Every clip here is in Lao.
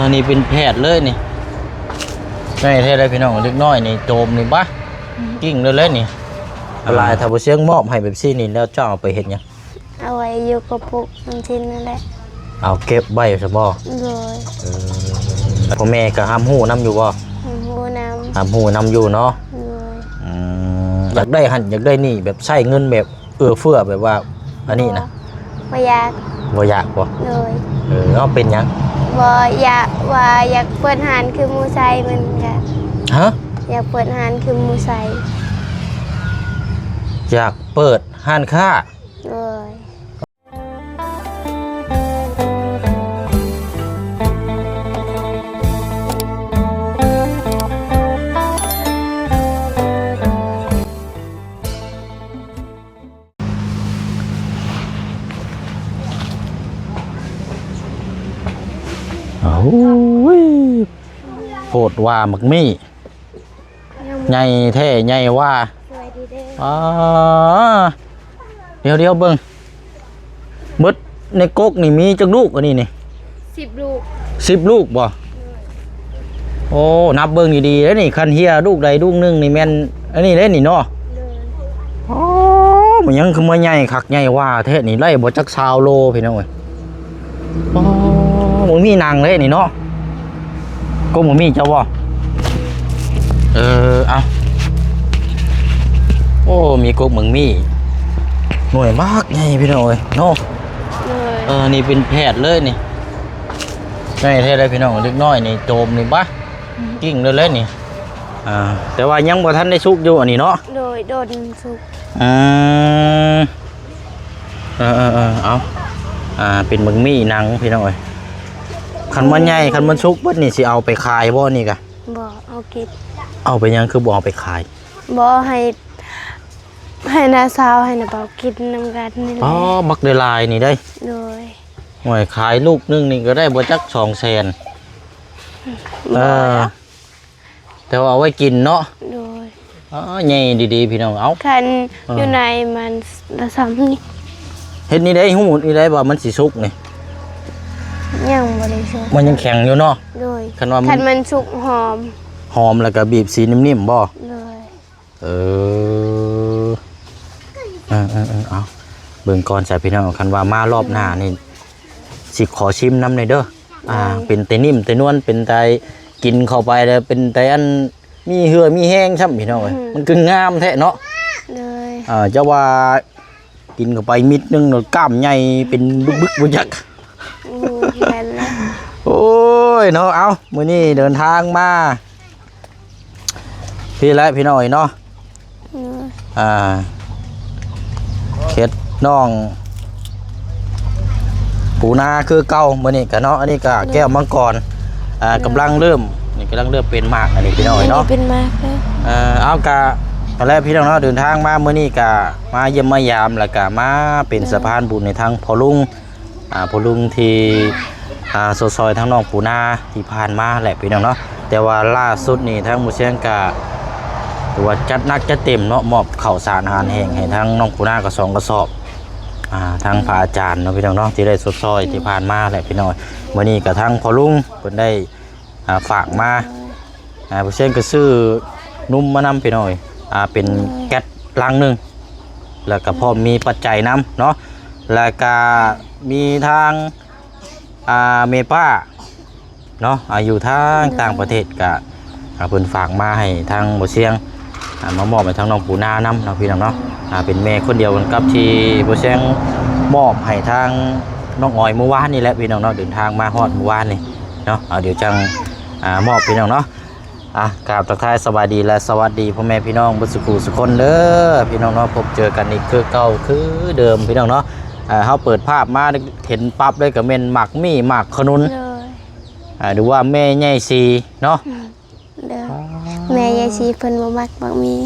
ອັນນີ້ເປັນແຜດເລີຍນີ້ ໃຫຍ່ແທ້ເລີຍພີ່ນ້ອງ. ເດັກນ້ອຍນີ້ໂຈມນີ້ບະ ອືມ ກິ້ງເລີຍແຫຼະນີ້. ອາ ຫຼາຍ ຖ້າບໍ່ຊຽງມອບໃຫ້ແບບຊີ້ນີ້ ແລ້ວເຈົ້າເອົາໄປເຮັດຫຍັງ? ເອົາໄວ້ຢູ່ກະປຸກນ້ຳຖິ້ມນັ້ນແຫຼະ ເອົາເກັບໄວ້ຊັ້ນບໍ? ໂດຍ. ເອີ ພໍ່ແມ່ກໍຮັບຮູ້ນຳຢູ່ບໍ? ຮັບຮູ້ນຳ ຮັບຮູ້ນຳຢູ່ເນາະ. ໂດຍ. ອືມ ຢາກໄດ້ຫັ້ນຢາກໄດ້ນີ້ ແບບໃຊ້ເງິນແບບເອື້ອເຟື້ອ ແບບວ່າອັນນີ້ນະ? ບໍ່ ບໍ່ຢາກ ບໍ່ຢາກບໍ? ໂດຍ. ເອີ ເອົາເປັນຫຍັງ? ບໍ່ຢາກ ວ່າຢາກເປີດຮ້ານຄືໝູ່ໄຊມັນກະ ຮະ? ຢາກເປີດຮ້ານຄືໝູ່ໄຊ ຢາກເປີດຮ້ານຄ້າ? ໂດຍ. ໂອ້ຍ ໂພດວ່າໝາກມີ້ ໃຫຍ່ແທ້ໃຫຍ່ວ່າ. ສະບາຍດີເດີ. ອໍ ດຽວໆ ເບິ່ງ ເບິດໃນກົກນີ້ມີຈັກລູກອັນນີ້ນີ້? ສິບລູກ. ສິບລູກບໍ? ໂອ້ ນັບເບິ່ງດີໆເດ້ນີ້ ຄັນເຮຍລູກໃດລູກໜຶ່ງນີ້ແມ່ນອັນນີ້ເດ້ນີ້ເນາະ. ໂດຍ. ອໍ ມັນຫຍັງຄືມາໃຫຍ່ຄັກໃຫຍ່ວ່າແທ້ນີ້ ໄດ້ບໍ່ຈັກຊາວໂລພີ່ນ້ອງເອີຍ. ອໍ ບໍ່ມີໜັງເດ້ນີ້ເນາະ. ກົກໝາກມີ້ເຈົ້າບໍ່? ເອີ ເອົາ ໂອ້ ມີກົກໝາກມີ້ ໜ່ວຍບັກໃຫຍ່ພີ່ນ້ອງເອີຍເນາະ. ໂດຍ. ເອີ ນີ້ເປັນແຜດເລີຍນີ້ ໃຫຍ່ແທ້ເລີຍພີ່ນ້ອງ. ເດັກນ້ອຍນີ້ໂຈມນີ້ບະ ອືມ ກິ້ງເລີຍແຫຼະນີ້. ອ່າ ແຕ່ວ່າຍັງບໍ່ທັນໄດ້ສຸກຢູ່ອັນນີ້ເນາະ? ໂດຍ ດົນສຸກ. ອືມ ເອີໆໆ ເອົາ ອ່າ ເປັນໝາກມີ້ໜັງພີ່ນ້ອງເອີຍ. ຄັນມັນໃຫຍ່ ຄັນມັນສຸກເບິດນີ້ ຊິເອົາໄປຂາຍບໍ່ນີ້ກະ? ບໍ່ ເອົາກິນ. ເອົາໄປຫຍັງ ຄືບໍ່ເອົາໄປຂາຍ? ບໍ່ ໃຫ້ ໃຫ້ນ້າສາວ ໃຫ້ນ້າເບົາກິນນຳກັນນີ້ແຫຼະ. ອໍ ບັກຫຼາຍໆນີ້ໄດ໋. ໂດຍ. ໂອ້ຍ ຂາຍລູກໜຶ່ງນີ້ກໍໄດ້ບໍ່ຈັກສອງແສນ. ບໍ່ ເອີ ແຕ່ວ່າເອົາໄວ້ກິນເນາະ. ໂດຍ. ອໍ ໃຫຍ່ດີໆ ພີ່ນ້ອງ. ເອົ້າ ຄັນ ເອີ ຢູ່ໃນມັນລະສ່ຳນີ້ ເຮັດນີ້ໄດ້ ຮູ້ນີ້ໄດ້ວ່າມັນຊິສຸກນີ້? ຍັງບໍ່ໄດ້ສຸກ ມັນຍັງແຂງຢູ່ເນາະ. ໂດຍ. ຄັນວ່າມັນ ຄັນມັນສຸກຫອມ ຫອມ ແລ້ວກໍບີບສີນິ້ມໆບໍ? ໂດຍ. ເອີ ເອີໆໆ ເອົາ ເບິ່ງກ່ອນຊະພີ່ນ້ອງ. ຄັນວ່າມາລອບໜ້ານີ້ ອືມ ຊິຂໍຊິມນຳແດ່ເດີ. ອ່າ ໂດຍ. ເປັນແຕ່ນິ້ມແຕ່ນວນ ເປັນຕາກິນເຂົ້າໄປແລ້ວເປັນຕາອັນ ມີເຫື່ອມີແຮງຊ້ຳພີ່ນ້ອງເອີຍ. ອືມ ມັນຄືງາມແທ້ເນາະ. ໂດຍ. ອ່າ ເຈົ້າວ່າກິນເຂົ້າໄປມິດໜຶ່ງ ກ້າມໃຫຍ່ເປັນບຶກໆ ບໍ່ຈັກ. ໂອ້ ແມ່ນແລ້ວ. ໂອ້ຍເນາະ. ເອົ້າ ມື້ນີ້ເດີນທາງມາ ພີ້ແຫຼະພີ່ນ້ອງເອີຍເນາະ. ອືມ ອ່າ ເຂດໜອງປູນາຄືເກົ່າມື້ນີ້ກະເນາະ. ອັນນີ້ກະແກ້ວມັງກອນ ອ່າ ອືມ ກຳລັງເລີ່ມ ນີ້ກຳລັງເລີ່ມເປັນໝາກ ອັນນີ້ພີ່ນ້ອງເອີຍເນາະ. ເປັນໝາກແລ້ວ. ເອີ ເອົາ ກະຫັ້ນແຫຼະພີ່ນ້ອງເນາະ ເດີນທາງມາມື້ນີ້ກະມາຢ້ຽມມາຢາມ ແລ້ວກະມາເປັນ ອືມ ສະພານບຸນໃຫ້ທາງພໍ່ລຸງ ອ່າ ພໍ່ລຸງທີ່ ອ່າ ຊົດຊ່ອຍທາງນ້ອງປູນາທີ່ຜ່ານມາແຫຼະພີ່ນ້ອງເນາະ. ແຕ່ວ່າລ່າສຸດນີ້ທາງໝູ່ຊຽງກະຖືວ່າຈັດໜັກຈັດເຕັມເນາະ ມອບເຂົ້າສານອາຫານແຫ້ງໃຫ້ທາງນ້ອງປູນາກະສອງກະສອບ ອ່າ ທາງພະອາຈານເນາະພີ່ນ້ອງເນາະ ທີ່ໄດ້ຊົດຊ່ອຍທີ່ຜ່ານມາແຫຼະພີ່ນ້ອງ. ມື້ນີ້ກະທາງພໍ່ລຸງເພິ່ນໄດ້ ອ່າ ຝາກມາ ອ່າ ໝູ່ຊຽງກະຊື້ນົມມານຳພີ່ນ້ອງ ອ່າ ເປັນແກັດລັງໜຶ່ງ ແລ້ວກະພ້ອມມີປັດໄຈນຳເນາະ ແລ້ວກະມີທາງ ອ່າ ແມ່ປ້າເນາະ ອ່າ ຢູ່ທາງຕ່າງປະເທດກະ ອ່າ ເພິ່ນຝາກມາໃຫ້ທາງໝູ່ຊຽງ ອ່າ ມາມອບໃຫ້ທາງນ້ອງປູນານຳເນາະພີ່ນ້ອງເນາະ. ອ່າ ເປັນແມ່ຄົນດຽວກັນກັບທີ່ໝູ່ຊຽງມອບໃຫ້ທາງນ້ອງອອຍມື້ວານນີ້ແຫຼະພີ່ນ້ອງເນາະ ເດີນທາງມາຮອດມື້ວານນີ້ເນາະ. ເອົາ ດຽວຈັ່ງ ອ່າ ມອບພີ່ນ້ອງເນາະ. ອ່ະ ກາບທັກທາຍສະບາຍດີ ແລະ ສະຫວັດດີພໍ່ແມ່ພີ່ນ້ອງເບິດສຸຂູສຸຄົນເດີພີ່ນ້ອງເນາະ. ພົບເຈີກັນອີກຄືເກົ່າຄືເດີມພີ່ນ້ອງເນາະ. ເຮົາເປີດພາບມາເຫັນປັບເລີຍ ກໍແມ່ນໝາກມີ້ ໝາກຂະໜຸນ ໂດຍ ອ່າ ຫຼືວ່າແມ່ໃຫຍ່ສີເນາະ. ໂດຍ ອໍ ແມ່ໃຫຍ່ສີເພິ່ນບໍ່ມັກໝາກມີ້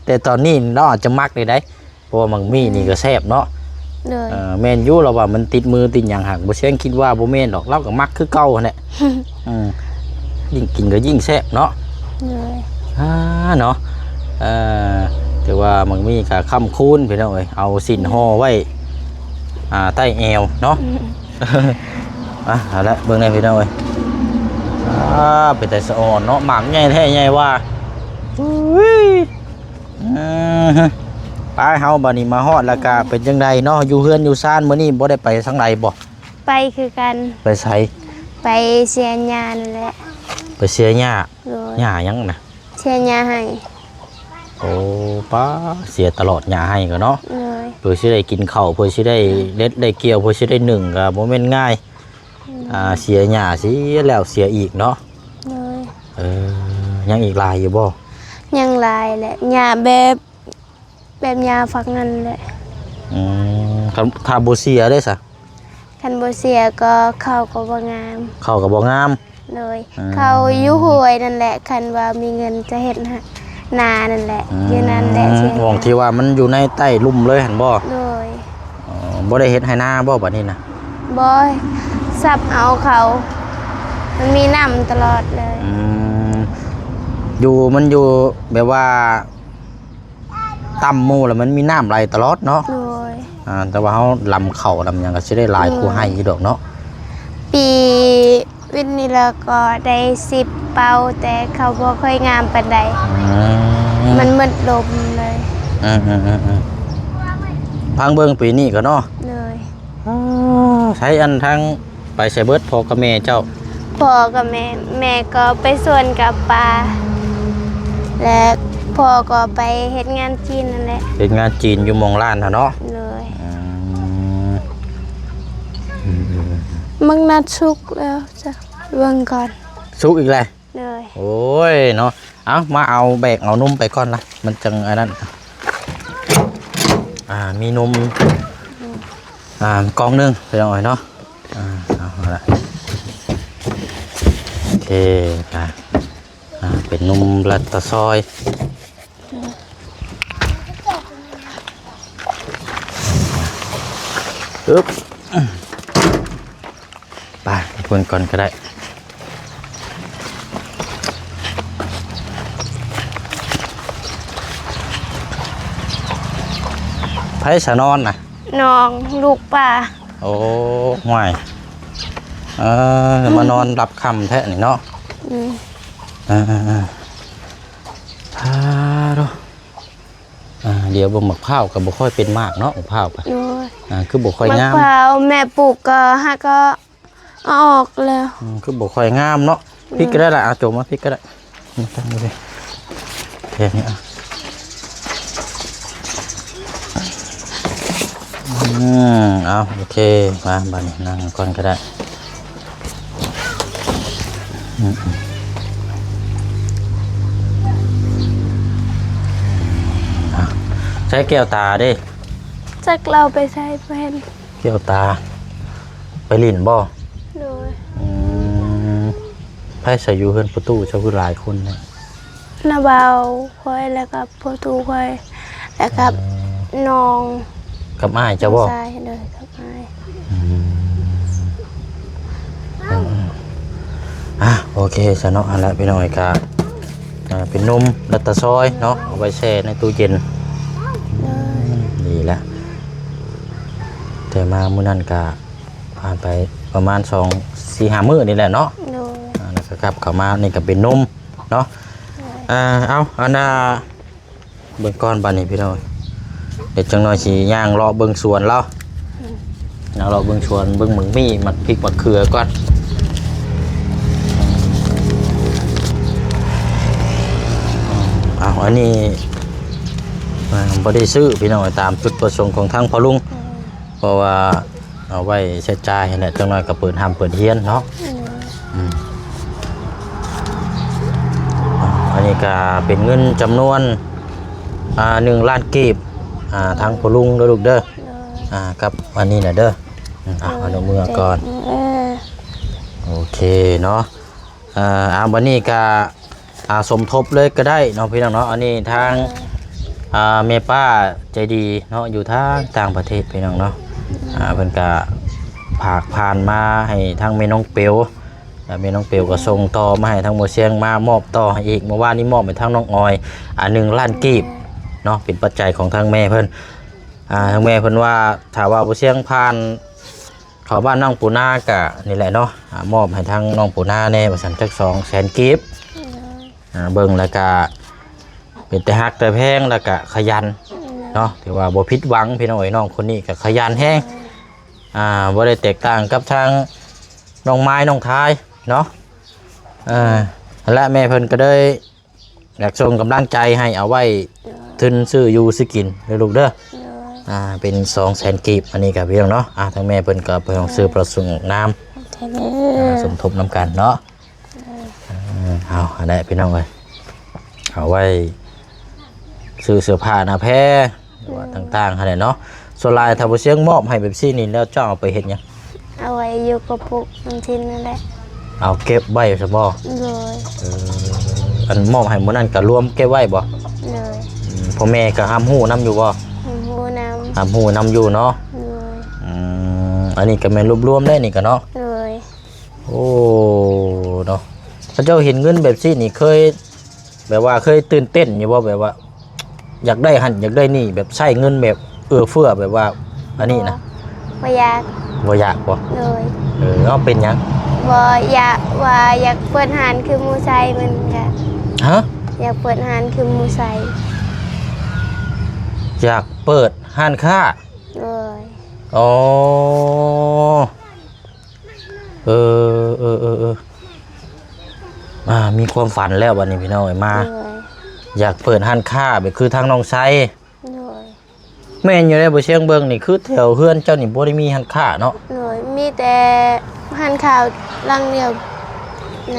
ແຕ່ຕອນນີ້ລາວອາດຈະມັກເລີຍໄດ໋. ເພາະວ່າໝາກມີ້ນີ້ກໍແຊບເນາະ. ໂດຍ ເອີ ແມ່ນຢູ່ ລາວວ່າມັນຕິດມືຕິດຫຍັງ ຫາກບໍ່ແຊງຄິດວ່າບໍ່ແມ່ນດອກ ລາວກໍມັກຄືເກົ່າຫັ້ນແຫຼະ. ອືມ ຍິ່ງກິນກໍຍິ່ງແຊບເນາະ. ໂດຍ ອ່າ ເນາະ ເອີ ຖືວ່າໝາກມີ້ກໍຄ້ຳຄູນພີ່ນ້ອງເອີຍ ເອົາສິ້ນຫໍ່ໄວ້ ອ່າ ໃຕ້ແອວເນາະ. ອືມ ອ່ະ ເອົາລະ ເບິ່ງແດ່ພີ່ນ້ອງເອີຍ. ອ່າ ເປັນຕາສະອອນເນາະ ໝາກໃຫຍ່ແທ້ໃຫຍ່ວ່າ. ອຸ້ຍ ອືມ ໄປ ເຮົາບັດນີ້ມາຮອດແລ້ວກະເປັນຈັ່ງໃດເນາະ ຢູ່ເຮືອນຢູ່ຊານ ມື້ນີ້ບໍ່ໄດ້ໄປທາງໃດບໍ່? ໄປຄືກັນ. ໄປໃສ? ໄປເສຍຫຍ້ານັ້ນແຫຼະ. ໄປເສຍຫຍ້າ? ໂດຍ. ຫຍ້າຫຍັງນະ? ເສຍຫຍ້າໄຮ່. ໂອ້ ປ້າ ເສຍຕະຫຼອດຫຍ້າໄຮ່ກໍເນາະ. ໂດຍ. ເພື່ອຊິໄດ້ກິນເຂົ້າ ເພື່ອຊິໄດ້ເດັດໄດ້ກ່ຽວ ເພື່ອຊິໄດ້ໜຶ້ງກໍບໍ່ແມ່ນງ່າຍ. ອືມ. ອ່າ ເສຍຫຍ້າ ເສຍແລ້ວເສຍອີກເນາະ. ໂດຍ. ເອີ ຍັງອີກຫຼາຍຢູ່ບໍ່? ຍັງຫຼາຍແຫຼະ ຫຍ້າແບບ ແບບຫຍ້າຝັກນັ້ນແຫຼະ. ອືມ ຄັນ ຖ້າບໍ່ເສຍເດ້ຊະ? ຄັນບໍ່ເສຍກໍເຂົ້າກໍບໍ່ງາມ. ເຂົ້າກໍບໍ່ງາມ. ໂດຍ. ອືມ. ເຂົ້າຢູ່ຫ້ວຍນັ້ນແຫຼະ ຄັນວ່າມີເງິນຈະເຮັດນານັ້ນແຫຼະ. ອືມ. ຢູ່ນັ້ນແຫຼະ ໝ່ອງທີ່ວ່າມັນຢູ່ໃນໃຕ້ລຸ່ມເລີຍຫັ້ນບໍ່? ໂດຍ. ອໍ ບໍ່ໄດ້ເຮັດໄຮ່ນາບໍ່ບັດນີ້ນະ? ບໍ່ ສັບເອົາເຂົ້າ ມັນມີນ້ຳຕະຫຼອດເລີຍ. ອືມ ຢູ່ ມັນຢູ່ແບບວ່າ ຕ່ຳໝູ່ແລ້ວມັນມີນ້ຳໄຫຼຕະຫຼອດເນາະ. ໂດຍ. ອ່າ ແຕ່ວ່າເຮົາລຳເຂົ້າລຳຫຍັງກໍຊິໄດ້ຫຼາຍ ໂດຍ ກວ່າໄຮ່ຢູ່ດອກເນາະ. ປີວິດນີ້ລະກໍໄດ້ສິບເປົາ ແຕ່ເຂົ້າບໍ່ຄ່ອຍງາມປານໃດ. ອືມ. ມັນໝົດລົມເລີຍ. ອືມໆໆໆ ຟັງເບິ່ງປີນີ້ກໍເນາະ. ໂດຍ. ອໍ ໃຊ້ອັນທາງ ໄປໃສເບິດພໍ່ກັບແມ່ເຈົ້າ? ພໍ່ກັບແມ່ ແມ່ກໍໄປສວນກັບປາ ແລະ ພໍ່ກໍໄປເຮັດງານຈີນນັ້ນແຫຼະ. ເຮັດງານຈີນຢູ່ໝ່ອງຮ້ານຫັ້ນເນາະ? ໂດຍ. ອືມ ອືມໆໆ ໝາກນັດສຸກແລ້ວ ຈະເບິ່ງກ່ອນ. ສຸກອີກແລ້ວ? ໂດຍ. ໂອ້ຍເນາະ ເອົາ ມາເອົາແບກເອົານົມໄປກ່ອນລະ ມັນຈັ່ງອັນນັ້ນ. ອ່າ ມີນົມ ອ່າ ກ່ອງໜຶ່ງ ພີ່ນ້ອງເອີຍເນາະ. ອ່າ ເອົາລະ ໂອເຄ ອ່າ ອ່າ ເປັນນົມແລກຕາຊອຍ. ອຶບ ໄປເພິ່ນກ່ອນກໍໄດ້. ໃຜສະນອນນະ? ນ້ອງ ລູກປ້າ. ໂອ້ ຫ້ວຍ ເອີ ມານອນຫຼັບຄ່ຳແທ້ນີ້ເນາະ. ອືມ. ເອີໆໆ ພາໂດ ອ່າ ດຽວເບິ່ງໝາກພ້າວກໍບໍ່ຄ່ອຍເປັນໝາກເນາະ ໝາກພ້າວກໍ. ໂດຍ. ອ່າ ຄືບໍ່ຄ່ອຍງາມ ໝາກພ້າວແມ່ປູກກໍຫາກໍເອົາອອກແລ້ວ. ອືມ ຄືບໍ່ຄ່ອຍງາມເນາະ. ໂດຍ. ພິກກໍໄດ້ລະ ເອົາໂຈມມາພິກກໍໄດ້ ມາຕັ້ງຢູ່ພີ້ ແຖວນີ້. ອ່ະ ອືມ ເອົາ ໂອເຄ ມາ ບາດນີ້ນັ່ງກ່ອນກໍໄດ້. ອືມ ອືມ ອ່ະ ໃຊ້ແກ້ວຕາເດ້? ຈັກລາວໄປໃສ ບໍ່ເຫັນ. ແກ້ວຕາໄປຫຼິ້ນບໍ່? ໂດຍ. ອືມ ໃຜໃສ່ຢູ່ເຮືອນພໍ່ຕູ້ເຈົ້າຄືຫຼາຍຄົນແທ້? ນ້າບ່າວຂ້ອຍ ແລ້ວກໍພໍ່ຕູ້ຂ້ອຍ ແລ້ວກໍ ເອີ ນ້ອງ ກັບອ້າຍເຈົ້າບໍ່? ນ້ອງຊາຍ ໂດຍ ກັບອ້າຍ. ອືມ ອືມ ອ່ະ ໂອເຄຊະເນາະ. ຫັ້ນແຫຼະພີ່ນ້ອງເອີຍ ກະ ອ່າ ເປັນນົມແລກຕາຊອຍເນາະ ເອົາໄວ້ແຊ່ໃນຕູ້ເຢັນ. ໂດຍ. ອືມ ດີແລ້ວ ແຕ່ມາມື້ນັ້ນກະຜ່ານໄປປະມານສອງ ສີ່ ຫ້າມື້ນີ້ແຫຼະເນາະ. ໂດຍ. ອ່າ ແລ້ວກໍກັບເຂົ້າມາ ນີ້ກໍເປັນນົມເນາະ. ໂດຍ. ອ່າ ເອົາ ອັນນ່າ ເບິ່ງກ່ອນບາດນີ້ພີ່ນ້ອງ ດຽວຈັກໜ່ອຍຊິຍ່າງເລາະເບິ່ງສວນລາວ. ອືມ ຍ່າງເລາະເບິ່ງສວນ ເບິ່ງໝາກມີ້ ໝາກພິກ ໝາກເຂືອກ່ອນ. ເອົາ ອັນນີ້ ອ່າ ບໍ່ໄດ້ຊື້ພີ່ນ້ອງ ຕາມຈຸດປະສົງຂອງທາງພໍ່ລຸງ. ອືມ ເພາະວ່າ ເອົາໄວ້ໃຊ້ຈ່າຍຫັ້ນແຫຼະ ຈັກໜ່ອຍກໍເປີດຮ່ຳເປີດຮຽນເນາະ. ອືມ ອືມ ອັນນີ້ກໍເປັນເງິນຈຳນວນ ອ່າ ໜຶ່ງລ້ານກີບ ອ່າ ທາງພໍ່ລຸງເດີລູກເດີ. ໂດຍ. ອ່າ ກັບອັນນີ້ນະເດີ. ອືມ ອ່າ ໂດຍ ເອົາເມືອກ່ອນ. ເອີ ໂອເຄເນາະ. ອ່າ ອ່າ ບັດນີ້ກໍ ອ່າ ສົມທົບເລີຍກໍໄດ້ເນາະພີ່ນ້ອງເນາະ. ອັນນີ້ທາງ ອ່າ ແມ່ປ້າໃຈດີເນາະ ຢູ່ທາງຕ່າງປະເທດພີ່ນ້ອງເນາະ. ອ່າ ເພິ່ນກະຝາກຜ່ານມາໃຫ້ທາງແມ່ນ້ອງເປວ ແລ້ວແມ່ນ້ອງເປວກໍສົ່ງຕໍ່ມາໃຫ້ທາງໝໍຊຽງ ມາມອບຕໍ່ໃຫ້ອີກ. ເມື່ອວານນີ້ມອບໃຫ້ທາງນ້ອງອອຍ ອ່າ ໜຶ່ງລ້ານກີບເນາະ ເປັນປັດໄຈຂອງທາງແມ່ເພິ່ນ. ອ່າ ທາງແມ່ເພິ່ນວ່າ ຖ້າວ່າໝໍຊຽງຜ່ານ ເຂົ້າບ້ານນ້ອງປູນາກະນີ້ແຫຼະເນາະ ອາ ມອບໃຫ້ທາງນ້ອງປູນາແດ່ວ່າຊັ້ນ ຈັກສອງແສນກີບ. ໂດຍ ອາ ເບິ່ງແລ້ວກະເປັນແຕ່ຮັກແຕ່ແພງ ແລ້ວກະຂະຫຍັນ ໂດຍ ເນາະ ຖືວ່າບໍ່ຜິດຫວັງພີ່ນ້ອງເອີຍ ນ້ອງຄົນນີ້ກະຂະຫຍັນແຮງ. ໂດຍ ອາ ບໍ່ໄດ້ແຕກຕ່າງກັບທາງນ້ອງມາຍນ້ອງທາຍເນາະ. ເອີ ຫັ້ນແຫຼະ ແມ່ເພິ່ນກໍເລີຍ ຢາກສົ່ງກຳລັງໃຈໃຫ້ເອົາໄວ້ ໂດຍ ທຶນຊື້ຢູ່ຊື້ກິນເດີລູກເດີ. ໂດຍ ອ່າ ເປັນສອງແສນກີບ ອັນນີ້ກໍພີ່ນ້ອງເນາະ. ອ່າ ທາງແມ່ເພິ່ນກໍເອົາໄປ ໂດຍ ຊື້ປະສົງນາມ ໂດຍ ອ່າ ສົມທົບນຳກັນເນາະ. ໂດຍ ເອີ ເອົາ ຫັ້ນແຫຼະພີ່ນ້ອງເອີຍ ເອົາໄວ້ຊື້ເສື້ອຜ້າໜ້າແພ ຫຼືວ່າ ໂດຍ ຕ່າງໆຫັ້ນແຫຼະເນາະ. ສ່ວນຫຼາຍຖ້າບໍ່ຊຽງມອບໃຫ້ແບບຊີ້ນີ້ແລ້ວ ເຈົ້າເອົາໄປເຮັດຫຍັງ? ເອົາໄວ້ຢູ່ກະປຸກນ້ຳຖິ້ມນັ້ນແຫຼະ. ເອົາເກັບໄວ້ຊັ້ນບໍ່? ໂດຍ ເອີ ອັນມອບໃຫ້ມື້ນັ້ນກໍລວມເກັບໄວ້ບໍ່? ໂດຍ ອືມ ພໍ່ແມ່ກໍຮັບຮູ້ນຳຢູ່ບໍ່? ຮັບຮູ້ນຳ ຮັບຮູ້ນຳຢູ່ເນາະ. ໂດຍ ອືມ ອັນນີ້ກໍແມ່ນລວບລວມໄດ້ນີ້ກໍເນາະ. ໂດຍ ໂອ້ ເນາະ ເຂົາເຈົ້າເຫັນເງິນແບບຊີ້ນີ້ ເຄີຍ ແບບວ່າເຄີຍຕື່ນເຕັ້ນຢູ່ບໍ່? ແບບວ່າຢາກໄດ້ຫັ້ນຢາກໄດ້ນີ້ ແບບໃຊ້ເງິນແບບເອື້ອເຟື້ອ ແບບວ່າອັນນີ້ນະ. ບໍ່ ບໍ່ຢາກ ບໍ່ຢາກບໍ່? ໂດຍ ເອີ ເອົາ ເປັນຫຍັງ? ບໍ່ຢາກວ່າຢາກເປີດຮ້ານຄືໝູ່ໄຊ ມັນກະ ຮະ? ຢາກເປີດຮ້ານຄືໝູ່ໄຊ. ຢາກເປີດຮ້ານຄ້າ? ໂດຍ ອໍ ເອີ ເອີ ເອີ ເອີ ອ່າ ມີຄວາມຝັນແລ້ວບັດນີ້ພີ່ນ້ອງເອີຍ ມາ ໂດຍ ຢາກເປີດຮ້ານຄ້າແບບຄືທາງນ້ອງໄຊ. ໂດຍ ແມ່ນຢູ່ເດ້ ບໍ່ຊຽງເບິ່ງນີ້ ຄືແຖວເຮືອນເຈົ້ານີ້ບໍ່ໄດ້ມີຮ້ານຄ້າເນາະ. ໂດຍ ມີແຕ່ຮ້ານຄ້າຫຼັງດຽວ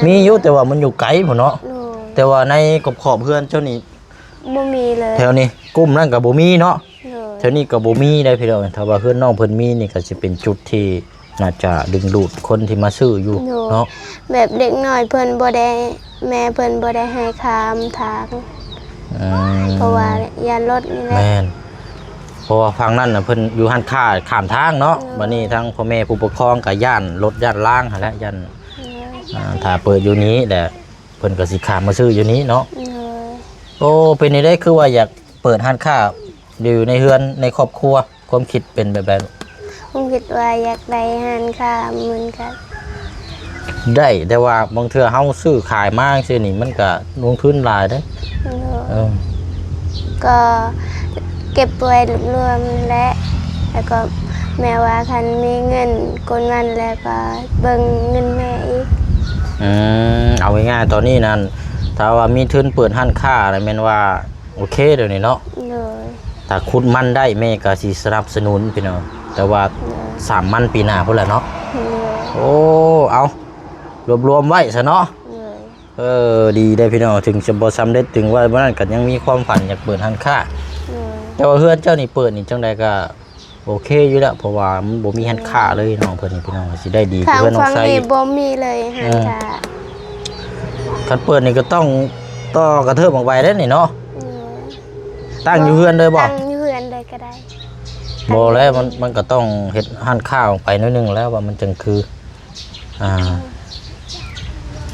ມີຢູ່ ແຕ່ວ່າມັນຢູ່ໄກພຸ້ນເນາະ. ໂດຍ ແຕ່ວ່າໃນຂອບໆເຮືອນເຈົ້ານີ້ ບໍ່ມີເລີຍ ແຖວນີ້ກຸ່ມນັ້ນກໍບໍ່ມີເນາະ. ໂດຍ ແຖວນີ້ກໍບໍ່ມີໄດ໋ພີ່ນ້ອງ. ຖ້າວ່າເຮືອນນ້ອງເພິ່ນມີນີ້ ກໍຊິເປັນຈຸດທີ່ໜ້າຈະດຶງດູດຄົນທີ່ມາຊື້ຢູ່ ໂດຍ ເນາະ. ແບບເດັກນ້ອຍເພິ່ນບໍ່ໄດ້ ແມ່ເພິ່ນບໍ່ໄດ້ໃຫ້ຂ້າມທາງ ອືມ ເພາະວ່າຢ້ານລົດນີ້ແຫຼະ. ແມ່ນ ເພາະວ່າຝັ່ງນັ້ນນະ ເພິ່ນຢູ່ຮ້ານຄ້າຂ້າມທາງເນາະ. ໂດຍ ບັດນີ້ທາງພໍ່ແມ່ຜູ້ປົກຄອງກໍຢ້ານລົດຢ້ານລາງຫັ້ນແຫຼະ ຢ້ານ ໂດຍ ອ່າ ຖ້າເປີດຢູ່ນີ້ແຫຼະ ເພິ່ນກໍຊິຂ້າມມາຊື້ຢູ່ນີ້ເນາະ. ໂດຍ ໂອ້ ເປັນຈັ່ງໃດ ຄືວ່າຢາກເປີດຮ້ານຄ້າຢູ່ໃນເຮືອນໃນຄອບຄົວ? ຄວາມຄິດເປັນແບບໃດ? ຄວາມຄິດວ່າຢາກໄດ້ຮ້ານຄ້າເໝືອນກັນ. ໄດ້ ແຕ່ວ່າບາງເທື່ອເຮົາຊື້ຂາຍມາຈັ່ງຊີ້ນີ້ ມັນກໍລົງທຶນຫຼາຍເດ້. ໂດຍ ເອີ ກໍເກັບໄວ້ລວມໆແຫຼະ ແລ້ວກໍແມ່ວ່າຄັນມີເງິນກ້ອນນັ້ນແລ້ວກໍເບິ່ງເງິນແມ່ອີກ. ອືມ ເອົາງ່າຍໆ ຕອນນີ້ນັ້ນ ຖ້າວ່າມີທຶນເປີດຮ້ານຄ້າແລ້ວ ແມ່ນວ່າໂອເຄດຽວນີ້ເນາະ. ໂດຍ ຖ້າຂຸດມັນໄດ້ ແມ່ກໍຊິສະໜັບສະໜູນພີ່ນ້ອງ ແຕ່ວ່າ ໂດຍ ສາມມັນປີໜ້າພຸ້ນແຫຼະເນາະ. ໂດຍ ໂອ້ ເອົາ ລວບລວມໄວ້ຊະເນາະ. ໂດຍ ເອີ ດີເດ້ພີ່ນ້ອງ ເຖິງຈະບໍ່ສຳເລັດ ເຖິງວ່າບໍ່ນັ້ນກໍຍັງມີຄວາມຝັນຢາກເປີດຮ້ານຄ້າ. ໂດຍ ແຕ່ວ່າເຮືອນເຈົ້ານີ້ເປີດນີ້ຈັ່ງໃດກໍໂອເຄຢູ່ແລ້ວ ເພາະວ່າມັນບໍ່ມີຮ້ານຄ້າເລີຍ ນ້ອງເພິ່ນນີ້ພີ່ນ້ອງ ຊິໄດ້ດີກວ່າເຮືອນນ້ອງໄຊ. ທາງຝັ່ງນີ້ບໍ່ມີເລີຍຮ້ານຄ້າ. ເອີ ຄັນເປີດນີ້ກໍຕ້ອງຕໍ່ກະເທີບອອກໄປເດ້ນີ້ເນາະ. ໂດຍ ຕັ້ງຢູ່ເຮືອນເລີຍບໍ່? ຕັ້ງຢູ່ເຮືອນເລີຍກໍໄດ້. ບໍ່ແລ້ວ ມັນ ມັນກໍຕ້ອງເຮັດຮ້ານຄ້າອອກໄປໜ້ອຍໜຶ່ງແລ້ວ ວ່າມັນຈັ່ງຄື ອ່າ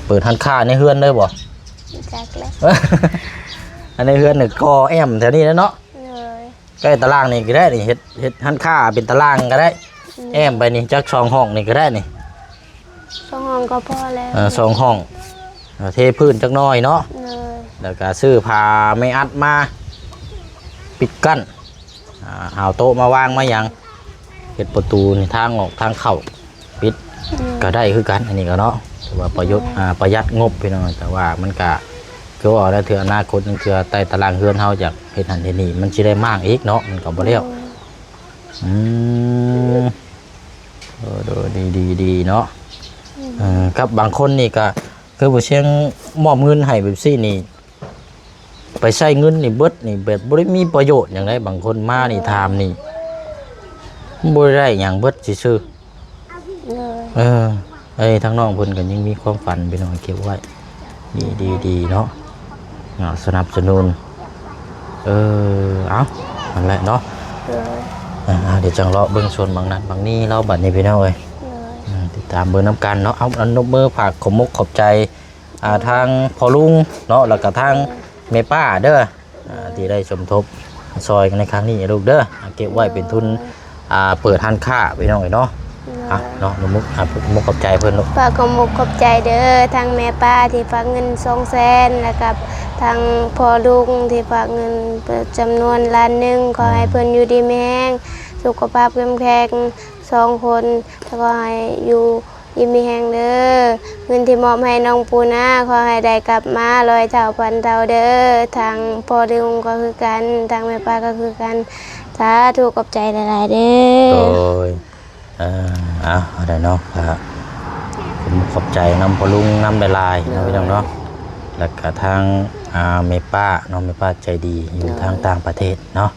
ເປີດຮ້ານຄ້າໃນເຮືອນເລີຍບໍ່? ບໍ່ຈັກແຫຼະ ອັນໃນເຮືອນນີ້ກໍແອ້ມແຖວນີ້ແຫຼະເນາະ. ໂດຍ ໃກ້ຕາລ່າງນີ້ກໍໄດ້ນີ້ ເຮັດ ເຮັດຮ້ານຄ້າເປັນຕາລ່າງກໍໄດ້. ໂດຍ ແອ້ມໄປນີ້ຈັກສອງຫ້ອງນີ້ກໍໄດ້ນີ້. ສອງຫ້ອງກໍພໍແລ້ວ. ເອີ ສອງຫ້ອງ ເອີ ເທພື້ນຈັກໜ້ອຍເນາະ. ໂດຍ ແລ້ວກໍຊື້ຜ້າໄມ້ອັດມາປິດກັ້ນ ອ່າ ເອົາໂຕະມາວາງມາຫຍັງ ເຮັດປະຕູນີ້ ທາງອອກທາງເຂົ້າປິດ. ໂດຍ ກໍໄດ້ຄືກັນ ອັນນີ້ກໍເນາະ ຖືວ່າປະໂຫຍດ ໂດຍ ອ່າ ປະຢັດງົບພີ່ນ້ອງ. ແຕ່ວ່າມັນກໍຄືວ່າແລ້ວ ເທື່ອອະນາຄົດ ເທື່ອໃຕ້ຕາລ່າງເຮືອນເຮົາຢາກເຮັດຫັ້ນເຮັດນີ້ ມັນຊິໄດ້ມ້າງອີກເນາະ ມັນກໍບໍ່ແລ້ວ. ໂດຍ ອືມ ເອີ ໂດຍ ດີໆໆເນາະ. ໂດຍ ເອີ ກັບບາງຄົນນີ້ກໍຄືບໍ່ຊຽງມອບເງິນໃຫ້ແບບຊີ້ນີ້ ໄປໃຊ້ເງິນນີ້ເບິດນີ້ ແບບບໍ່ໄດ້ມີປະໂຫຍດຫຍັງໃດ. ບາງຄົນມານີ້ ໂດຍ ຖາມນີ້ ບໍ່ໄດ້ຫຍັງ ເບິດຊື່ໆ. ໂດຍ ເອີ ເອີ ທາງນ້ອງເພິ່ນກໍຍັງມີຄວາມຝັນ ພີ່ນ້ອງ ເກັບໄວ້ ດີໆໆເນາະ ອ່າ ສະໜັບສະໜູນ. ເອີ ເອົາ ນັ້ນແຫຼະເນາະ. ໂດຍ ອ່າ ດຽວຈັ່ງເລາະເບິ່ງສ່ວນບາງນັ້ນບາງນີ້ເນາະ ບັດນີ້ພີ່ນ້ອງເອີຍ. ໂດຍ ອ່າ ຕິດຕາມເບິ່ງນຳກັນເນາະ. ເອົາ ອັນ ຍົກມືຝາກຂອບມົກຂອບໃຈ ອ່າ ທາງພໍ່ລຸງເນາະ ແລ້ວກໍທາງ ໂດຍ ແມ່ປ້າເດີ ອ່າ ໂດຍ ທີ່ໄດ້ສົມທົບຊ່ອຍກັນໃນຄັ້ງນີ້ລູກເດີ ເກັບໄວ້ເປັນທຶນ ໂດຍ ອ່າ ເປີດຮ້ານຄ້າພີ່ນ້ອງເອີຍເນາະ. ໂດຍ ອ່ະເນາະ ນ້ອງມຸກ ອ່ະ ມຸກຂອບໃຈເພິ່ນລູກ. ຝາກຂອບອົກຂອບໃຈເດີ ທັງແມ່ປ້າທີ່ຝາກເງິນສອງແສນ ແລ້ວກໍທັງພໍ່ລຸງທີ່ຝາກເງິນເປັນຈຳນວນລ້ານໜຶ່ງ. ຂໍໃຫ້ເພິ່ນຢູ່ດີມີແຮງ ສຸຂະພາບເຂັ້ມແຂງສອງຄົນ ແລ້ວກໍໃຫ້ຢູ່ດີມີແຮງເດີ. ເງິນທີ່ມອບໃຫ້ນ້ອງປູນາ ຂໍໃຫ້ໄດ້ກັບມາຮ້ອຍເທົ່າພັນເທົ່າເດີ. ທາງພໍ່ລຸງກໍຄືກັນ ທາງແມ່ປ້າກໍຄືກັນ. ສາທຸ ຂອບໃຈຫຼາຍໆເດີ. ໂດຍ ອ່າ ເອົາ ເອົາໄດ້ເນາະ ກໍຂອບໃຈນຳພໍ່ລຸງນຳຫຼາຍໆເນາະ ໂດຍ ພີ່ນ້ອງເນາະ. ແລ້ວກໍທາງ ອ່າ ແມ່ປ້າເນາະ ແມ່ປ້າໃຈດີຢູ່ ໂດຍ ທາງຕ່າງປະເທດເນາະ.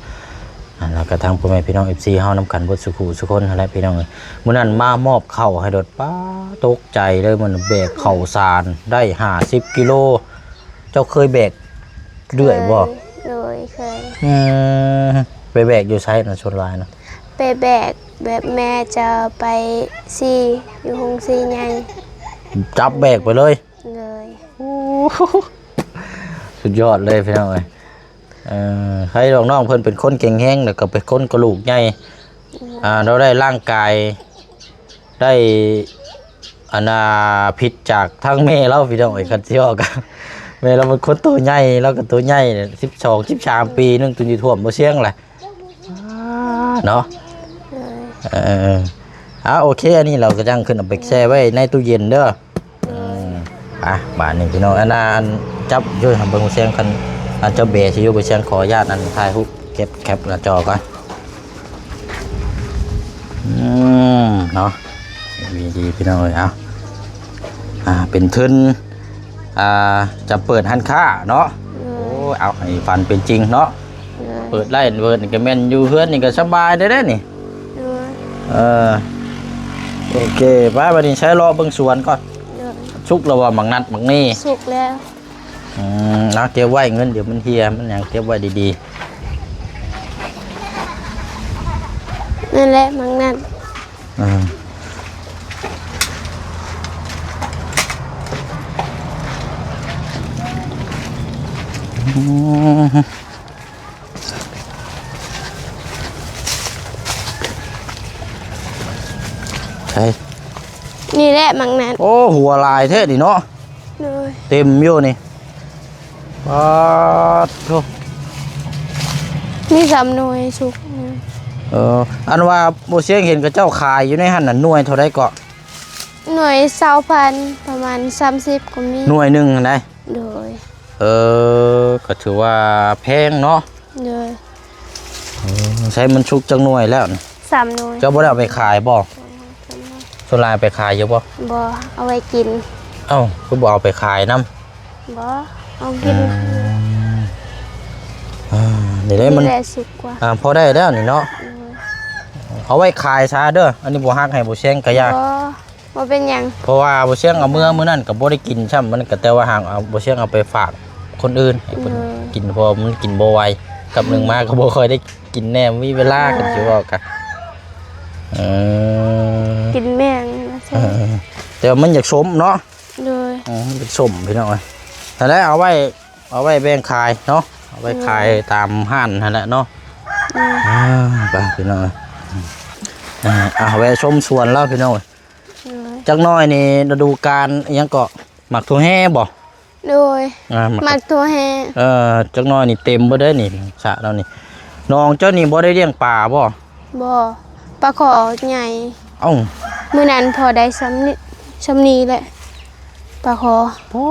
ອ່າ ແລ້ວກໍທາງພໍ່ແມ່ພີ່ນ້ອງ ເອັຟຊີ ເຮົານຳກັນເບິດສູ່ຜູ້ສູ່ຄົນຫັ້ນແຫຼະ ພີ່ນ້ອງເອີຍ. ມື້ນັ້ນມາມອບເຂົ້າໃຫ້ໂລດ ປ້າ ຕົກໃຈເລີຍ ມື້ນັ້ນແບກເຂົ້າສານໄດ້ຫ້າສິບກິໂລ. ເຈົ້າເຄີຍແບກເລື່ອຍບໍ່? ເຄີຍ ໂດຍ ເຄີຍ. ອືມ ໄປແບກຢູ່ໃສນະ ສ່ວນຫຼາຍນະ? ໄປແບກແບບແມ່ຈະໄປຊີ້ຢູ່ໂຮງຊີ້ໃຫຍ່ ຈັບແບກໄປເລີຍ? ໂດຍ. ໂອ້ ສຸດຍອດເລີຍພີ່ນ້ອງເອີຍ. ເອີ ໃຜດອກ ນ້ອງເພິ່ນເປັນຄົນແຂງແຮງ ແລ້ວກໍເປັນຄົນກະດູກໃຫຍ່ ອືມ ອ່າ ລາວໄດ້ຮ່າງກາຍ ໄດ້ ອັນນ່າ ຜິດຈາກທາງແມ່ລາວ ພີ່ນ້ອງເອີຍ. ຄັນຊິເວົ້າກັນ ແມ່ລາວເປັນຄົນໂຕໃຫຍ່ ລາວກໍໂຕໃຫຍ່ ສິບສອງ ສິບສາມ ອືມ ປີໜຶ່ງ ຈົນຊິຖ້ວມບໍ່ຊຽງແຫຼະເນາະ. ເອີ ເອີ ອ່າ ໂອເຄ ອັນນີ້ເຮົາກໍຈັ່ງຂຶ້ນເອົາໄປແຊ່ໄວ້ໃນຕູ້ເຢັນເດີ. ເອີ ອືມ ໄປ ບາດນີ້ພີ່ນ້ອງ ອັນນ່າ ອັນ ຈັບຢູ່ໃຫ້ເບິ່ງແຊງ ຄັນ ອັນ ເຈົ້າແບຊິຢູ່ ບໍ່ແຊງ ຂໍອະນຸຍາດ ອັນ ຖ່າຍຮູບເກັບແຄປໜ້າຈໍກ່ອນ. ອືມ ເນາະ ດີໆ ພີ່ນ້ອງເອີຍ. ເອົາ ອ່າ ເປັນທຶນ ອ່າ ຈະເປີດຮ້ານຄ້າເນາະ. ໂດຍ. ໂອ້ ເອົາໃຫ້ຝັນເປັນຈິງເນາະ. ໂດຍ. ເປີດໄດ້ ເປີດນີ້ກໍແມ່ນຢູ່ເຮືອນນີ້ກໍສະບາຍເດ້ ເດ້ນີ້. ໂດຍ. ເອີ ໂອເຄ ໄປ ບັດນີ້ໃຊ້ເລາະເບິ່ງສວນກ່ອນ. ໂດຍ. ສຸກແລ້ວບໍ່ ໝາກນັດ ໝາກນີ້? ສຸກແລ້ວ. ອືມ ເອົາເກັບໄວ້ ເງິນດຽວມັນເຫ່ຍ ມັນຫຍັງ ເກັບໄວ້ດີໆ. ນັ້ນແຫຼະ ໝາກນັດ. ອືມ ອືມ ໃສ່ ນີ້ແຫຼະໝາກນັດ. ໂອ້ ຫົວຫຼາຍແທ້ນີ້ເນາະ. ໂດຍ. ເຕັມຢູ່ນີ້ ປາດໂທ້ ມີສາມໜ່ວຍສຸກ. ເອີ ອັນວ່າບໍ່ຊຽງເຫັນເຂົາເຈົ້າຂາຍຢູ່ໃນຫັ້ນນະ ໜ່ວຍເທົ່າໃດເກາະ? ໜ່ວຍຊາວພັນ ປະມານສາມສິບກໍມີ. ໜ່ວຍໜຶ່ງຫັ້ນໃດ? ໂດຍ. ເອີ ກໍຖືວ່າແພງເນາະ. ໂດຍ. ເອີ ໃຊ້ມັນສຸກຈັກໜ່ວຍແລ້ວນະ? ສາມໜ່ວຍ. ເຈົ້າບໍ່ໄດ້ເອົາໄປຂາຍບໍ່? ສ່ວນຫຼາຍເອົາໄປຂາຍຢູ່ບໍ່? ບໍ່ ເອົາໄວ້ກິນ. ເອົ້າ ຄືບໍ່ເອົາໄປຂາຍນຳ? ບໍ່ ເອົາກິນ. ອືມ ອ່າ ນີ້ແຫຼະ ມັນ ນີ້ແຫຼະສຸກກວ່າ. ອ່າ ພໍໄດ້ແລ້ວນີ້ເນາະ. ໂດຍ. ເອົາໄວ້ຂາຍຊະເດີ ອັນນີ້ບໍ່ຮັກໃຫ້ບໍ່ແຊງກະຢ່າ. ບໍ່ ບໍ່ເປັນຫຍັງ ເພາະວ່າບໍ່ຊຽງເອົາເມືອມື້ນັ້ນກໍບໍ່ໄດ້ກິນຊ້ຳ ມັນກໍແຕ່ວ່າຫາກເອົາ ບໍ່ຊຽງເອົາໄປຝາກຄົນອື່ນໃຫ້ເພິ່ນ ໂດຍ ກິນ ເພາະວ່າມັນກິນບໍ່ໄວ ກັບໜຶ່ງມາກໍບໍ່ຄ່ອຍໄດ້ກິນແນ່ ມີເວລາ ໂດຍ ກັນຊິເວົ້າກະ ເອີ ກິນແມ່ງ ເອີ ແຕ່ວ່າມັນຢາກສົມເນາະ. ໂດຍ. ເອີ ມັນເປັນສົມພີ່ນ້ອງເອີຍ ນັ້ນແຫຼະ ເອົາໄວ້ ເອົາໄວ້ແບ່ງຂາຍເນາະ ເອົາໄວ້ຂາຍ ໂດຍ ຕາມຮ້ານຫັ້ນແຫຼະເນາະ. ໂດຍ. ອ່າ ໄປພີ່ນ້ອງເອີຍ ອ່າ ເອົາແວະຊົມສວນລາວພີ່ນ້ອງເອີຍ. ໂດຍ. ຈັກໜ້ອຍນີ້ລະດູການອີ່ຫຍັງເກາະ ໝາກຖົ່ວແຮ່ບໍ່? ໂດຍ. ອ່າ ໝາກ ໝາກຖົ່ວແຮ່. ເອີ ຈັກໜ້ອຍນີ້ເຕັມເບິດເດ້ນີ້ ສະເຮົານີ້. ນ້ອງເຈົ້ານີ້ບໍ່ໄດ້ລ້ຽງປາບໍ່? ບໍ່ ປາຄໍ່ໃຫຍ່. ເອົ້າ ມື້ນັ້ນພໍໄດ້ຊ່ຳນີ້ ຊ່ຳນີ້ແຫຼະ ປາຄໍ່. ໂອ້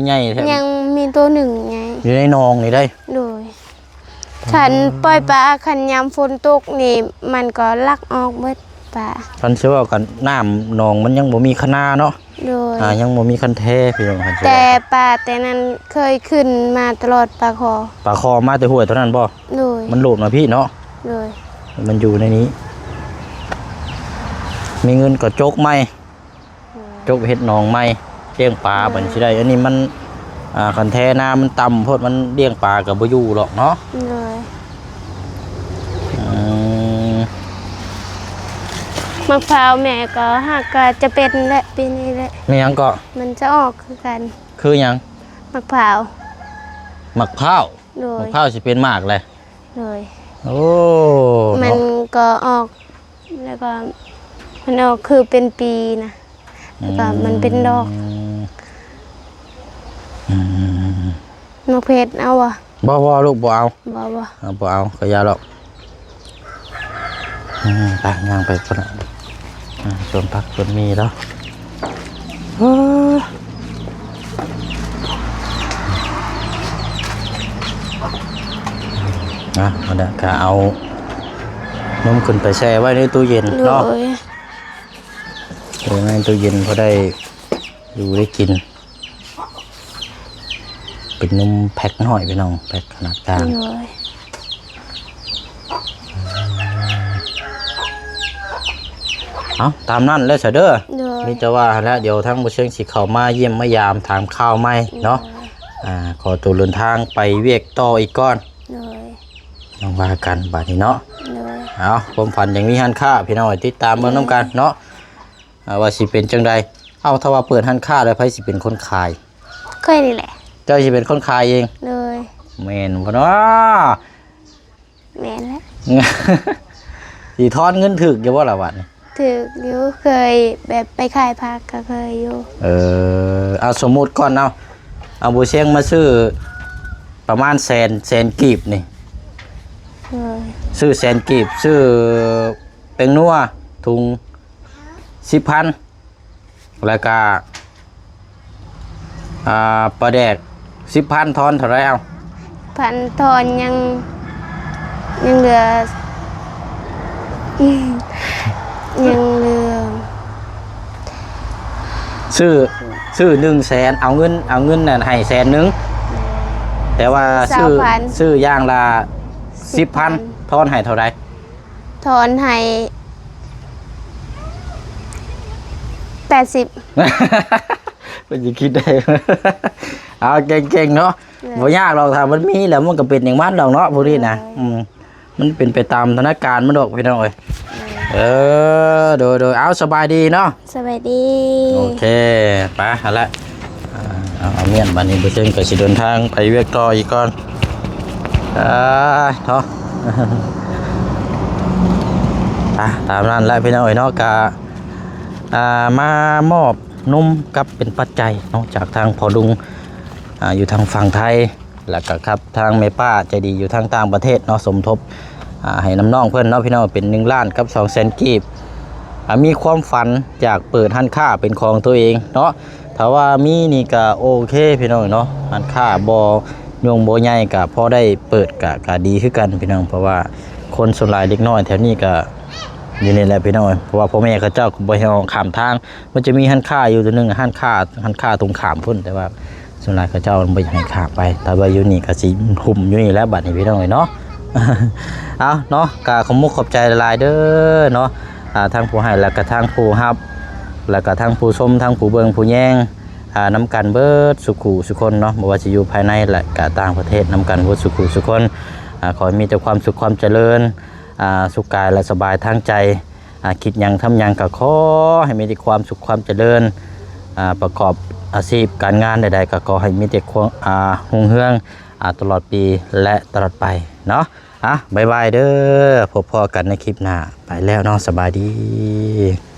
ໃຫຍ່ແທ້. ຍັງມີໂຕໜຶ່ງໃຫຍ່ ຢູ່ໃນໜອງນີ້ໄດ໋. ໂດຍ. ຄັນປ່ອຍປາ ຄັນຍາມຝົນຕົກນີ້ ມັນກໍລັກອອກເບິດປາ. ຄັນຊິເວົ້າກັນ ນ້ຳໜອງມັນຍັງບໍ່ມີຄັນນາເນາະ. ໂດຍ. ອ່າ ຍັງບໍ່ມີຄັນແທພີ່ນ້ອງ ຄັນຊິ ແຕ່ປາແຕ່ນັ້ນເຄີຍຂຶ້ນມາຕະຫຼອດ ປາຄໍ່. ປາຄໍ່ມາແຕ່ຫ້ວຍເທົ່ານັ້ນບໍ່? ໂດຍ. ມັນໂດດມາພີ້ເນາະ. ໂດຍ. ມັນຢູ່ໃນນີ້ ມີເງິນກໍຈົກໃໝ່. ໂດຍ. ຈົກເຮັດໜອງໃໝ່ ລ້ຽງປາ ໂດຍ ບັດຊິໄດ້ ອັນນີ້ມັນ ອ່າ ຄັນແທນາມັນຕ່ຳໂພດ ມັນລ້ຽງປາກໍບໍ່ຢູ່ດອກເນາະ. ໂດຍ. ອືມ ໝາກພ້າວແມ່ກໍຫາກກໍຈະເປັນແຫຼະ ປີນີ້ແຫຼະ. ແມ່ນຫຍັງເກາະ? ມັນຈະອອກຄືກັນ. ຄືຫຍັງ? ໝາກພ້າວ. ໝາກພ້າວ? ໂດຍ. ໝາກພ້າວຊິເປັນໝາກແຫຼະ. ໂດຍ. ໂອ້ ມັນ ເນາະ ກໍອອກ ແລ້ວກໍ ມັນອອກຄືເປັນປີນະ ແລ້ວກໍມັນເປັນດອກ. ອືມ ອືມໆໆໆ ໝາກເຜັດເອົາບໍ່? ບໍ່ໆ ລູກ ບໍ່ເອົາ. ບໍ່ ບໍ່ ເອົາ ບໍ່ເອົາ ກໍຢ່າດອກ. ອືມ ໄປ ຍ່າງໄປພຸ້ນນະ ອ່າ ສວນຜັກສວນໝີ່ເນາະ. ເອີ ອ່ະ ອັນນັ້ນກໍເອົານົມຂຶ້ນໄປແຊ່ໄວ້ໃນຕູ້ເຢັນເນາະ. ໂດຍ ເອີ ໃນຕູ້ເຢັນພໍໄດ້ຢູ່ໄດ້ກິນ. ເປັນນົມແພັກນ້ອຍພີ່ນ້ອງ ແພັກຂະໜາດກາງ. ໂດຍ ເອົາ ຕາມນັ້ນແຫຼະຊະເດີ. ໂດຍ ມີແຕ່ວ່າຫັ້ນແຫຼະ ດຽວທາງບໍ່ເຊີງຊິເຂົ້າມາຢ້ຽມມາຢາມຖາມຂ່າວໃໝ່ເນາະ. ໂດຍ ອ່າ ຂໍຕົວເດີນທາງໄປວຽກຕໍ່ອີກກ່ອນ. ໂດຍ ຍັງວ່າກັນບາດນີ້ເນາະ. ໂດຍ ເອົາ ຄວາມຝັນຍັງມີຮ້ານຄ້າ ພີ່ນ້ອງ ຕິດຕາມເບິ່ງນຳກັນເນາະ. ໂດຍ ອ່າ ວ່າຊິເປັນຈັ່ງໃດ. ເອົາ ຖ້າວ່າເປີດຮ້ານຄ້າແລ້ວ ໃຜຊິເປັນຄົນຂາຍ? ຂ້ອຍນີ້ແຫຼະ. ເຈົ້າຊິເປັນຄົນຂາຍເອງ? ໂດຍ ແມ່ນບໍ່ເນາະ? ແມ່ນແຫຼະ. ຊິທອນເງິນຖືກຢູ່ບໍ່ລະບັດນີ້? ຖືກຢູ່ ເຄີຍແບບໄປຂາຍຜັກກໍເຄີຍຢູ່. ເອີ ເອົາ ສົມມຸດກ່ອນເອົາ ເອົາ ບໍ່ຊຽງມາຊື້ປະມານແສນ ແສນກີບນີ້. ໂດຍ ຊື້ແສນກີບ ຊື້ແປ້ງນົວທຸງສິບພັນ ແລ້ວກະ ອ່າ ປາແດກສິບພັນ ທອນເທົ່າໃດເອົາ? ພັນ ທອນຍັງ ຍັງເຫຼືອ ຍັງເຫຼືອ ຊື້ ຊື້ໜຶ່ງແສນ ເອົາເງິນ ເອົາເງິນນັ້ນໃຫ້ແສນໜຶ່ງ ແຕ່ວ່າຊື້ ຊາວພັນ ຊື້ຢ່າງລະສິບພັນ ສິບພັນ ທອນໃຫ້ເທົ່າໃດ? ທອນໃຫ້ແປດສິບ. ເພິ່ນຊິຄິດໄດ້. ເອົາ ເກັ່ງໆເນາະ. ເອີ ບໍ່ຍາກດອກ ຖ້າມັນມີແລ້ວມັນກໍເປັນຫຍັງມັນດອກເນາະ ຜູ້ນີ້ນະ. ເອີ ອືມ ມັນເປັນໄປຕາມສະຖານະການມັນດອກ ພີ່ນ້ອງເອີຍ. ເອີ ເອີ ໂດຍໆ ເອົາ ສະບາຍດີເນາະ. ສະບາຍດີ. ໂອເຄ ໄປຫັ້ນແຫຼະ. ອ່າ ເອົາ ເອົາມ້ຽນ ບາດນີ້ບໍ່ເຖິງກໍຊິເດີນທາງໄປວຽກຕໍ່ອີກກ່ອນ. ອ່າ ເນາະ ອ່າ ຕາມນັ້ນແຫຼະ ພີ່ນ້ອງເອີຍເນາະ. ກະ ອ່າ ມາມອບນົມກັບເປັນປັດໄຈເນາະ ຈາກທາງພໍ່ລຸງ ອ່າ ຢູ່ທາງຝັ່ງໄທ ແລ້ວກໍກັບທາງແມ່ປ້າໃຈດີຢູ່ທາງຕ່າງປະເທດເນາະ ສົມທົບ ອ່າ ໃຫ້ນ້ຳນ້ອງເພິ່ນເນາະ ພີ່ນ້ອງ ເປັນໜຶ່ງລ້ານກັບສອງແສນກີບ. ອ່າ ມີຄວາມຝັນຢາກເປີດຮ້ານຄ້າເປັນຂອງຕົວເອງເນາະ ຖ້າວ່າມີນີ້ກໍໂອເຄ ພີ່ນ້ອງເນາະ. ຮ້ານຄ້າບໍ່ຍົງບໍ່ໃຫຍ່ ກໍພໍໄດ້ເປີດ ກໍ ກໍດີຄືກັນ ພີ່ນ້ອງ ເພາະວ່າຄົນສ່ວນຫຼາຍເດັກນ້ອຍແຖວນີ້ກໍຢູ່ນີ້ແຫຼະ ພີ່ນ້ອງ ເພາະວ່າພໍ່ແມ່ເຂົາເຈົ້າກໍບໍ່ໃຫ້ອອກຂ້າມທາງ. ມັນຈະມີຮ້ານຄ້າຢູ່ຕົວໜຶ່ງ ຮ້ານຄ້າ ຮ້ານຄ້າຕົງຂ້າມພຸ້ນ ແຕ່ວ່າ ສ່ວນຫຼາຍເຂົາເຈົ້າບໍ່ຢາກໃຫ້ຂ້າມໄປ ຖ້າວ່າຢູ່ນີ້ກໍຊິຫຸ້ມຢູ່ນີ້ແຫຼະບັດນີ້ ພີ່ນ້ອງເອີຍເນາະ. ເອົາເນາະ ກໍຂອບມຸກຂອບໃຈຫຼາຍໆເດີເນາະ ອ່າ ທັງຜູ້ໃຫ້ ແລ້ວກໍທັງຜູ້ຮັບ ແລ້ວກໍທັງຜູ້ຊົມ ທັງຜູ້ເບິ່ງຜູ້ແຍງ ອ່າ ນຳກັນເບິດສູ່ຄູ່ສູ່ຄົນເນາະ ບໍ່ວ່າຊິຢູ່ພາຍໃນ ແລະ ກໍຕ່າງປະເທດ ນຳກັນເບິດສູ່ຄູ່ສູ່ຄົນ. ອ່າ ຂໍໃຫ້ມີແຕ່ຄວາມສຸກຄວາມຈະເລີນ ອ່າ ສຸກກາຍ ແລະ ສະບາຍທາງໃຈ. ອ່າ ຄິດຫຍັງທຳຫຍັງກໍຂໍໃຫ້ມີແຕ່ຄວາມສຸກຄວາມຈະເລີນ ອ່າ ປະກອບອາຊີບການງານໃດໆ ກໍຂໍໃຫ້ມີແຕ່ຄວາມ ອ່າ ຮຸ່ງເຮືອງ ອ່າ ຕະຫຼອດປີ ແລະ ຕະຫຼອດໄປເນາະ. ອ່າ ບາຍບາຍເດີ ພົບພໍ້ກັນໃນຄລິບໜ້າ ໄປແລ້ວເນາະ ສະບາຍດີ.